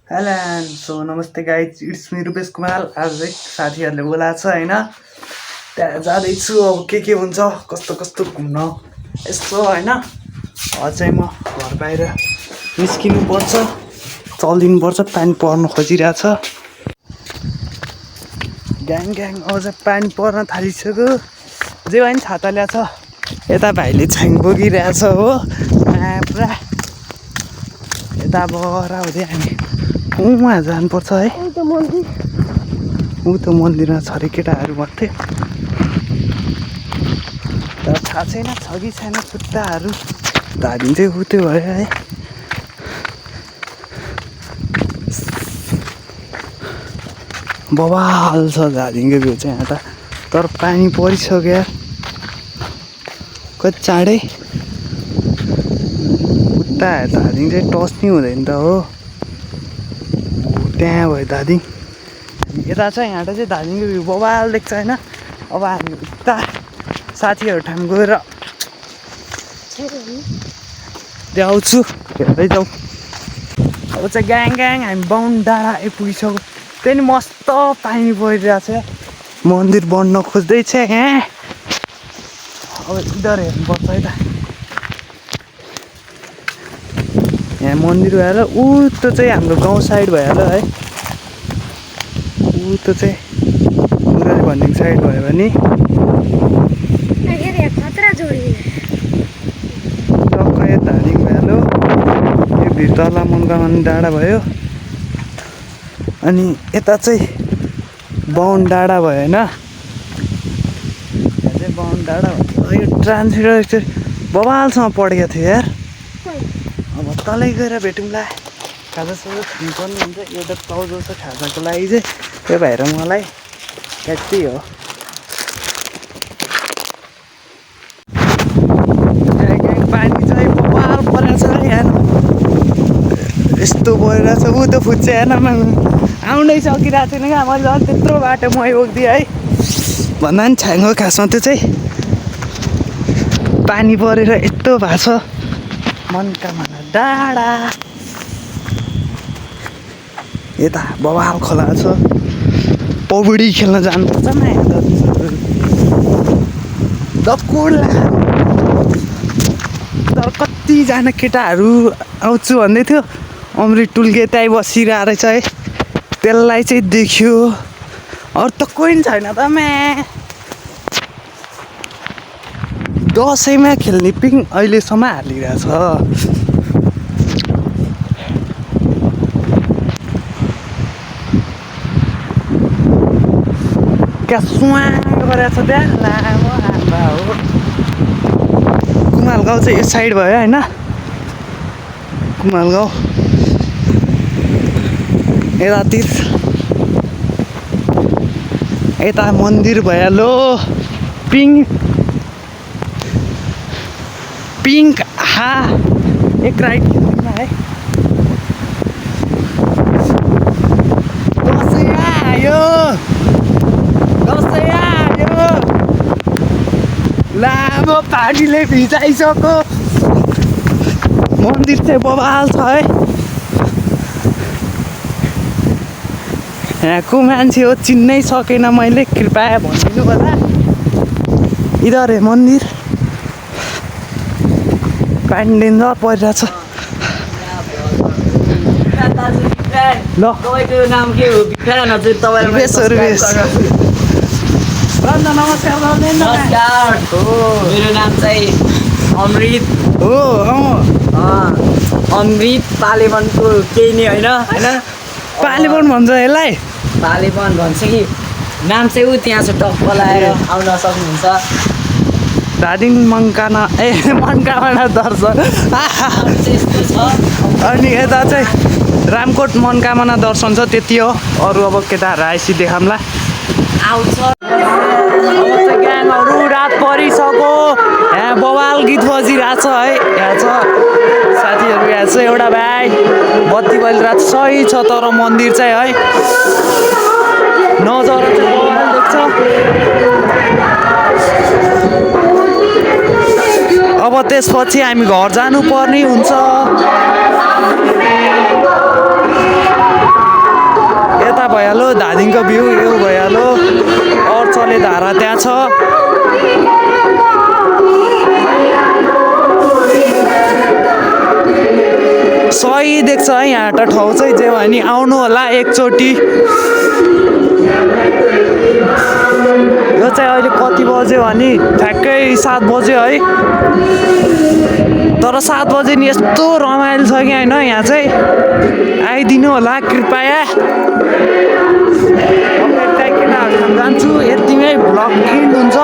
Hello and so नमस्ते guys it's me Rupesh Kumar. आज एक साथीहरूले बोलाएको छ होइन, त्यहाँ जाँदैछु। अब के हुन्छ कस्तो कस्तो घुम्न यस्तो होइन। अझै म घर बाहिर निस्किनुपर्छ, चलिदिनुपर्छ। पानी पर्न खोजिरहेछ ग्याङ ग्याङ। अझ पानी पर्न थालिसक्यो। जे भयो नि छाता ल्याएको छ। यता भाइले छ्याङ बोकिरहेछ हो पुरा। यता बरा हुँदै हामी उहाँ जानुपर्छ है। ऊ त मन्दिरमा छ अरे केटाहरू मात्रै। तर थाहा छैन छ कि छैन खुट्टाहरू। धादिङ चाहिँ ऊ त्यो भयो है। बवाल छ धादिङको भ्यू चाहिँ यहाँ त। तर पानी परिसक्यो यार, कति चाँडै। उता धादिङ चाहिँ टच नै हुँदैन त हो। त्यहाँ भयो धादिङ। यता छ यहाँबाट चाहिँ धादिङको भ्यू बवाल देख्छ होइन। अब हामी उता साथीहरू ठाउँ गएर त्यहाँ आउँछु, हेर्दै जाउँ। अब चाहिँ ग्याङ ग्याङ हामी बाहुन डाँडा आइपुगिसक्यो। त्यहाँ नि मस्त पानी परिरहेको छ। मन्दिर बढ्न खोज्दैछ यहाँ। अब इधर हेर्नुपर्छ है त। यहाँ मन्दिर भएर ऊ त्यो चाहिँ हाम्रो गाउँ साइड भइहाल्यो है। ऊ त्यो चाहिँ उनीहरू भन्ने साइड भयो भने टक्क यो धादिङ भइहाल्यो। यो भिरतला मनकामान डाँडा भयो। अनि यता चाहिँ बाहुन डाँडा भयो होइन। यहाँ चाहिँ बाहुन डाँडा भयो। यो ट्रान्सफर बवालसँग पढेको थियो यार। अब तलै गएर भेटौँला। खाजासाजा खानुपर्ने हुन्छ। एउटा पाउँदो छ खाजाको लागि चाहिँ। त्यो भएर मलाई त्यति हो। पानी चाहिँ बवाल परेको छ यहाँ। यस्तो परिरहेछ। ऊ त्यो फुच्चे हेर्न आउनै सकिरहेको थिएन क्या। मैले झन् त्यत्रो बाटो मै बोकिदिएँ है। भन्दा पनि छ्याङ हो खासमा त्यो चाहिँ। पानी परेर यस्तो भएको छ मनकामना डाँडा। यता बवाल खोला छ। पौडी खेल्न जानुपर्छ नयाँ दकुडला। तर कतिजना केटाहरू आउँछु भन्दै थियो। अमृत टुल्के त्यहीँ बसिरहेको रहेछ है। त्यसलाई चाहिँ देख्यो। अरू त कोही पनि छैन त म्या। दसैँमा खेल्ने पिङ अहिलेसम्म हालिरहेछ। क्या सुवाङ गरेको छ त्यहाँ। लामो आँपा हो। कुमाल गाउँ चाहिँ यो साइड भयो होइन। कुमाल गाउँ यतातिर। यता मन्दिर भइहाल्यो। पिङ्क हा एक राइट है। दसैँ आयो, दसैँ आयो। लामो पानीले भिजाइसक्यो। मन्दिर चाहिँ बवाल छ है। यहाँको मान्छे हो चिन्नै सकेन मैले, कृपया भनिदिनु होला। इधर हे मन्दिर। पानी डेन्जर परिरहेछ। ल तपाईँको नाम के हो? विक्रान हजुर। तपाईँलाई नमस्कार। नमस्कार। मेरो नाम चाहिँ अमृत हो। अमृत पालेवनको केही नै होइन होइन। पालेवन भन्छ यसलाई। पालेवन भन्छ कि नाम चाहिँ ऊ त्यहाँ छ टक्क लाएर आउन सक्नुहुन्छ। धादिङ मनकामना दर्शन। यस्तो छ। अनि यता चाहिँ रामकोट मनकामना दर्शन छ त्यति हो। अरू अब केटाहरू आएपछि देखाउँला। आउँछ। अब चाहिँ ग्याङहरू रात परिसक्यो। यहाँ बवाल गीत बजिरहेछ है। यहाँ छ साथीहरू। यहाँ छ एउटा भाइ बत्ती बलिरहेको सही छ। तर मन्दिर चाहिँ है नजारा चाहिँ बवाल देख्छ। अब त्यसपछि हामी घर जानुपर्ने हुन्छ। भइहाल्यो धादिङको भ्यू यो भइहाल्यो अर्चले धारा त्यहाँ छ सही देख्छ है यहाँ त ठाउँ चाहिँ जे भयो नि आउनु होला एकचोटि यो चाहिँ अहिले कति बज्यो भने ठ्याक्कै 7 बज्यो है तर 7 बजे नि यस्तो रमाइलो छ कि होइन यहाँ चाहिँ आइदिनु होला कृपया जान्छु यतिमै भ्लग एन्ड हुन्छ